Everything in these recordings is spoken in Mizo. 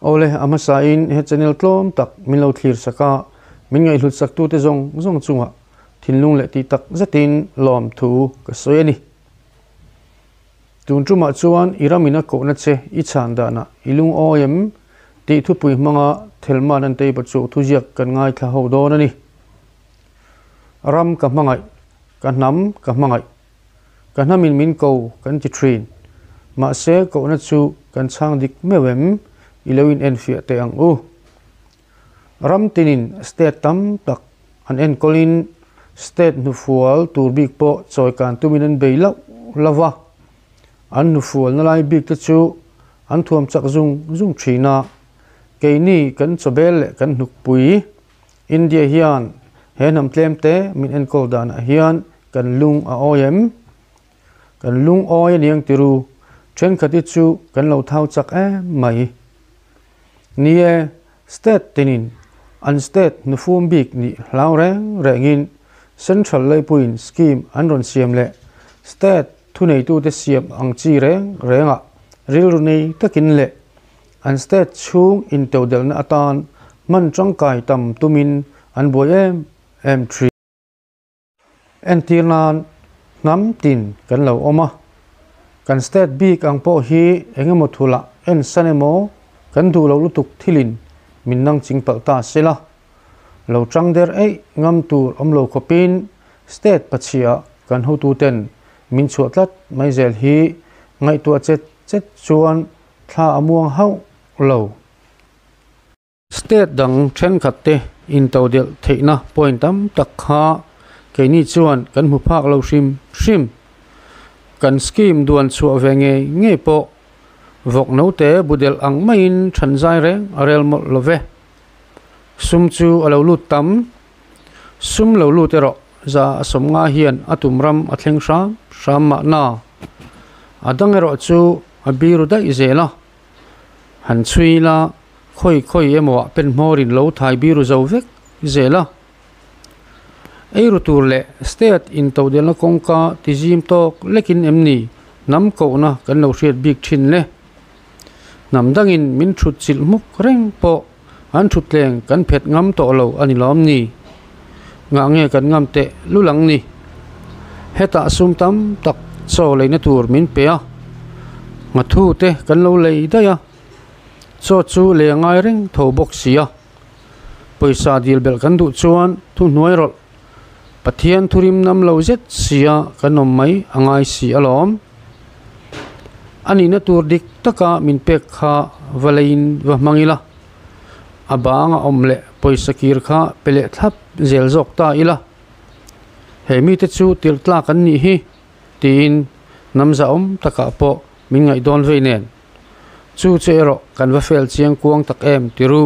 Awle, a hmasain he channel tlawm tak min lo thlir sak a, min ngaihhlut saktute zawng zawng chungah thinlung leh tih tak zetin lawmthu ka sawi a ni. Tun tumah chuan i ramin a kohna che i chhan danah i lungawi em tih thupui hmanga Thelma Nanteiba chu thuziak kan ngaithla ho dawn a ni. Ram ka hmangaih, ka hnam ka hmangaih, ka hnamin min ko kan ti thin. Mahse kohna chu kan chhang dik meuh em i lo in enfiah teh ang u. Ram tinin state tam tak an enkawlin state hnufual tur bik pawh chawi kan tumin an bei loh lo va, an hnufualna lai bik te chu an thuam chak zung zung thin a, keini kan chawbel leh kan hnukpui India hian he hnam tlem te min enkawl danah hian kan lung a awi em? Kan lung awi aniang tiru, thenkhat hi chu kan lo thau chak em mai. Ni e, state tinin an state hnufum bik nih hlau reng rengin Central leipuiin scheme an rawn siam leh state thuneitute siam ang chi reng rengah rilru nei takin leh an state chhung intodelhna atan hman tangkai tam tumin an buai em em thin. Entir nan hnam tin kan lo awm a, kan state bik ang pawh hi eng emaw thulah en san emaw kan duh loh lutuk thilin min nang ching palh ta se la, lo tang der eih ngam tur awm lo khawpin state pachhia kan hotuten min chhuah tlat mai zel hi ngaihtuah chet chet chuan thla a muang hauh lo. State dang thenkhat te intodelh theihna point tam tak kha keini chuan kan hmu phak lo hrim hrim. Kan scheme duan chhuah ve ngei ngei pawh vawk note budelh ang maiin than zai reng a rel mawlh lo ve. Sum chu a lo lut tam. Sum lo lut erawh za a sawmnga hian a tum ram a thleng hram hram mahna. A dang erawh chu a biru daih zel a. Han chhui ila khawi khawi emaw ah pen hmawrin lo thai biru zo vek zel a. Eiru tur leh state intodelna kawngka ti zim tawk lekin em ni hnam kohna kan lo hriat bik thin le. Hnam dangin min thut chilh hmuk reng pawh an thutleng kan phet ngam tawh lo a ni lawm ni? Ngah nge kan ngam teh lul ang ni? Hetah sum tam tak chaw leina tur min pe a, nghathu te kan lo lei daih a, chaw chu lei a ngai reng tho bawk si a. Pawisa dil belh kan duh chuan thuhnuai rawlh Pathian thurim nam lo zet sia kan awm mai a ngai si alawm. A nihna tur dik taka min pek kha va leiin va hmang ila, a bang a awm leh pawisa kir kha pe leh thlap zel zawk ta ila, he mite chu tirh tlak an nih hi tiin hnam zahawm takah pawh min ngaih dawn vei nen. Chu che erawh kan va fel chiang kuang tak em tiru.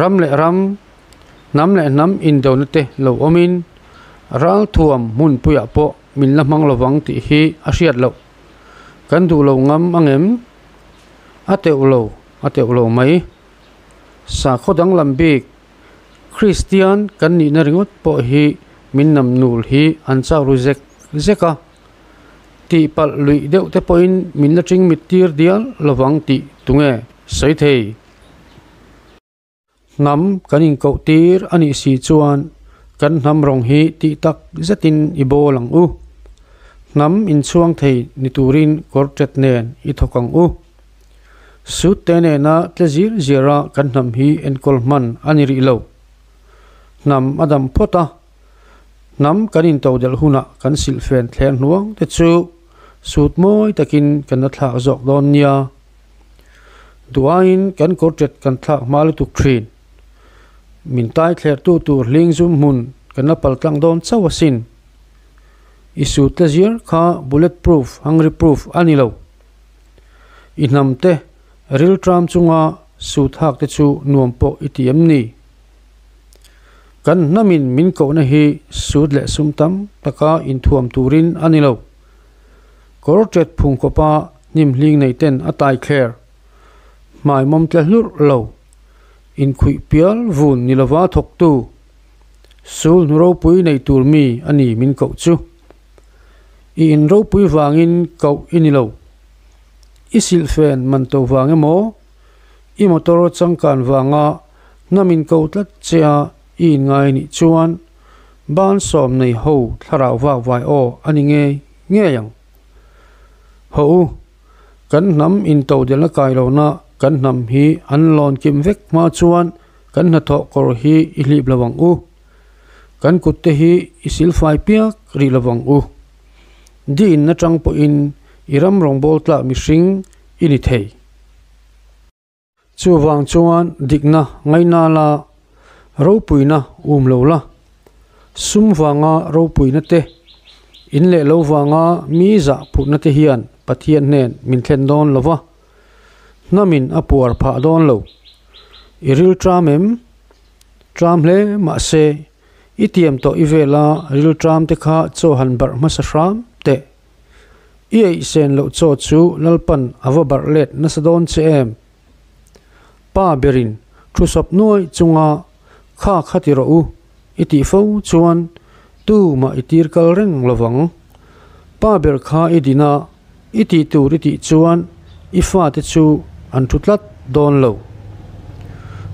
Ram leh ram Hnam leh hnam indona te lo awmin ralthuam hmunpuiah pawh min la hmang lovang tih hi a hriat loh. Kan duh lo ngam angem? A teuh lo, a teuh lo mai. Sakhaw danglam bik Kristian kan nihna ringawt pawh hi min nam nul hi an chau ru zek zek a. Tihpalh luih deuh te pawhin min la ṭing mit tir dial lovang tih tunge sawi thei? Hnam kan inkoh tir a nih si chuan kan hnam rawng hi tih tak zetin i bawl ang u. Hnam inchhuang thei ni turin kawr tet nen i thawk ang u. Suit te nena tle zir zira kan hnam hi enkawl hman a ni rih lo. Hnam a dam phawt a, hnam kan intodelh hunah kan silhfen thler hnuang te chu suit mawi takin kan la thlak zawk dawn nia. Duhaiin kan kawr tet kan thlak hma lutuk thin. Min tai thlertu tur hling zum hmun kan la pal tlang dawn chauh asin. I suit la ziar kha bullet proof, hungry proof a ni lo. I hnam te ril tram chunga suit hak te chu nuam pawh i ti em ni? Kan hnamin min kohna hi suit leh sum tam taka inthuam turin a ni lo. Kawr tet phung khawpa hnim hling nei ten a tai thler. Hmai mawm tle hlurh lo. Inkhuih pial vun ni lova thawktu. Sul hnu ropui nei tur mi a ni min koh chu. I in ropui vangin koh i ni lo. I silhfen man to vang emaw, I motor changkan vanga hnamin ko tlat che a i inngai nih chuan ban sawm nei ho thlarau vak vai aw a ni ngei ngei ang. Hawh u, kan hnam intodelhna kai lohna kan hnam hi an lawn kim vek hma chuan kan hnathawh kawr hi i hlip lo ang u. Kan kut te hi i silfai piak rih lo ang u. Di in atang pawhin i ram rawngbâwl tlak mihring i ni thei. Chuvang chuan dikna ngaina la, ropuina um lo la. Sum vanga ropuina te, in leh lo vanga mi zah phutna te hian Pathian hnen min thlen dawn lo va, hnamin a puar phah dawn lo. I ril ṭam em? Ṭam hle mahse, i tiam tawh i vela ril ṭam te kha chaw han barh hmasa hram teh. I eihsen loh chaw chu Lalpan a va barh let nasa dawn che em? Pa berin thu sawp nuai chunga kha kha ti rawh u i tih fo chuan tu mah i tir kal reng lovang. Pa ber kha i din a, i tih tur i tih chuan i fate chu an thu tlat dawn lo.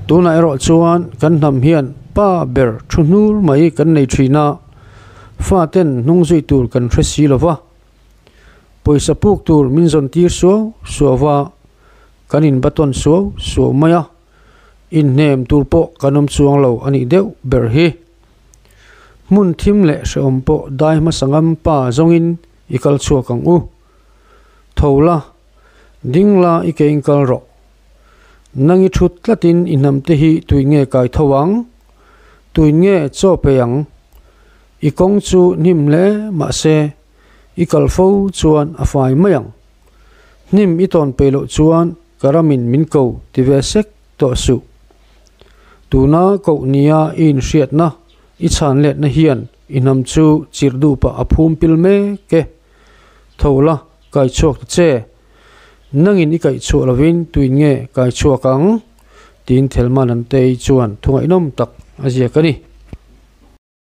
Tunah erawh chuan kan hnam hian pa ber thu hnur mai kan nei thin a. Faten hnung zui tur kan hre si lo va, pawisa puk tur min zawn tir suau suau va, kan inbatawn suau suau mai a, inhnem tur pawh kan awm chuang lo a nih deuh ber hi. Hmun thim leh hrehawm pawh dai hmasa ngam pa zawngin i kal chhuak ang u. Tho la, ding la i ke in kal rawh. Nang i thut tlatin i hnam te hi tui nge kai tho ang? Tuin nge chaw pe ang? I kawng chu hnim hle mahse i kal fo chuan a fai mai ang. Hnim i tawn peih loh chuan ka ramin min ko ti ve sek tawh suh. Tuna koh nia i inhriatna, i chhan letna hian i hnam chu chirh duh pah a phum pil mek e. Tho la, kai chhuak ta che. Nangin i kaih chhuah lovin tuin nge kai chhuak ang? Tiin Thelma Nantei chuan thu ngaihnawm tak a ziak a ni.